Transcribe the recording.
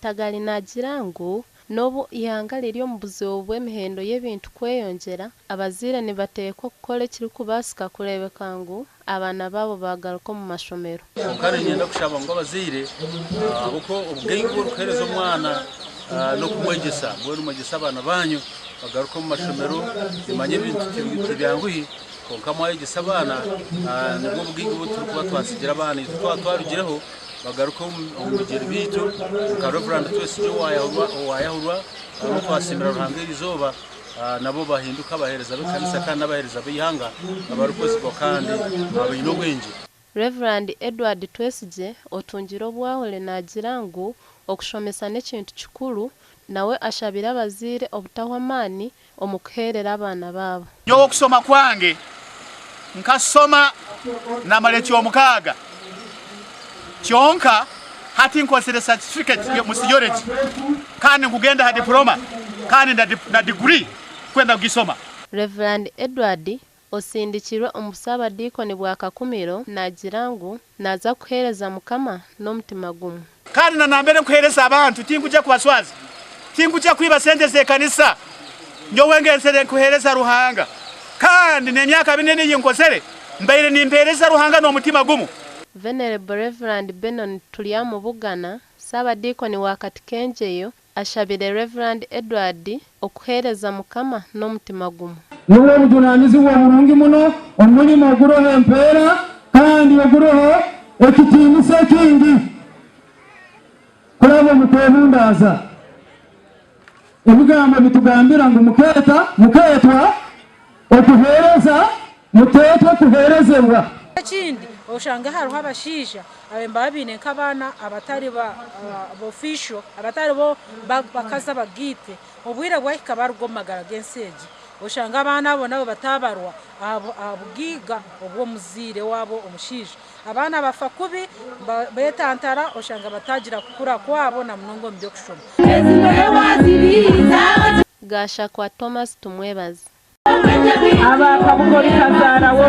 Ntagali naagira ngu n'obu eihanga riri omu buzibu bw'emihendo y'ebintu kweyongyera, abazaire nibateekwa kukora ekirikubaasika kureebeka ngu abaana baabo baagaruka omu mashomero. Kwonka niinyenda kushaba ngu abazaire, ahabw'okuba obugaiga obu orikuheereza omwana n'okumwegyesa, mbwenu mwegyese abaana baanyu bagaruke omu mashomero. Nimanya ebintu tibyanguhi kwonka mwayegyesa abaana nibwo bugaiga obu turikuba twatsigira abaana itwe twaba twarugireho bagaruke omu bigyere byaitu nka Rev. Twesigye owaayahurwa ou twasiimira Ruhanga erizooba. Nabo bahinduke abaheereza b'ekanisa kandi n'abaheereza b'eihanga abarikwesigwa kandi abaine obwengye. Rev. Edward Twesigye otungire obwahule naagira ngu okushomesa n'ekintu kikuru, nawe ashabire abazaire obutahwa amaani omu kuheerera abaana baabo. Nyowe okusoma kwange nkasoma namara ekyomukaaga kyonka hati nkozire certificate omu theology kandi nkugenda aha diploma kandi na degree kwenda kugisoma. Rev. Edward osindikirwe omu busaabadiikoni bwa Kakumiro naagira ngu naaza kuheereza Mukama n'omutima gumwe. Kandi na nambere nkuheereza abantu tinkugya kubaswaza, tinkugya kwiba sente z'ekanisa, nyowe ngenzere nkuheereza Ruhanga. Kandi n'emyaka binene ei nkozere mbaire nimpeereza Ruhanga n'omutima gumu. Venerable Rev. Benon Turyamubugana, Ssaabadiikoni wa Katikengyeyo Ashabire Rev. Edward okuheereza Mukama n'omutima gumwe. Nubwo obujunanizibwa oburungi muno, omulimo oguroho empeera kandi oguroho ekitiinisa ekingi kuraba omu kwebundaaza. Ebigambo bitugambira ngu mukeeta, mukeetwa okuheereza, muteetwe kuheerezebwa. Ekindi oshange hariho abashaija ababaire nibaba baine nk'abaana abatari ba official abatari bo bakazi abagaite, obwire bwahika baruga omu magara g'ensi egi oshange abaana abo nabo batabarwa aha bugaiga obw'omuzaire waabo omushaija. Abaana bafa kubi, betantara oshanga batagira kukura kwabo na munonga omu by'okushoma. Gashakwa Thomas Tumwebaze.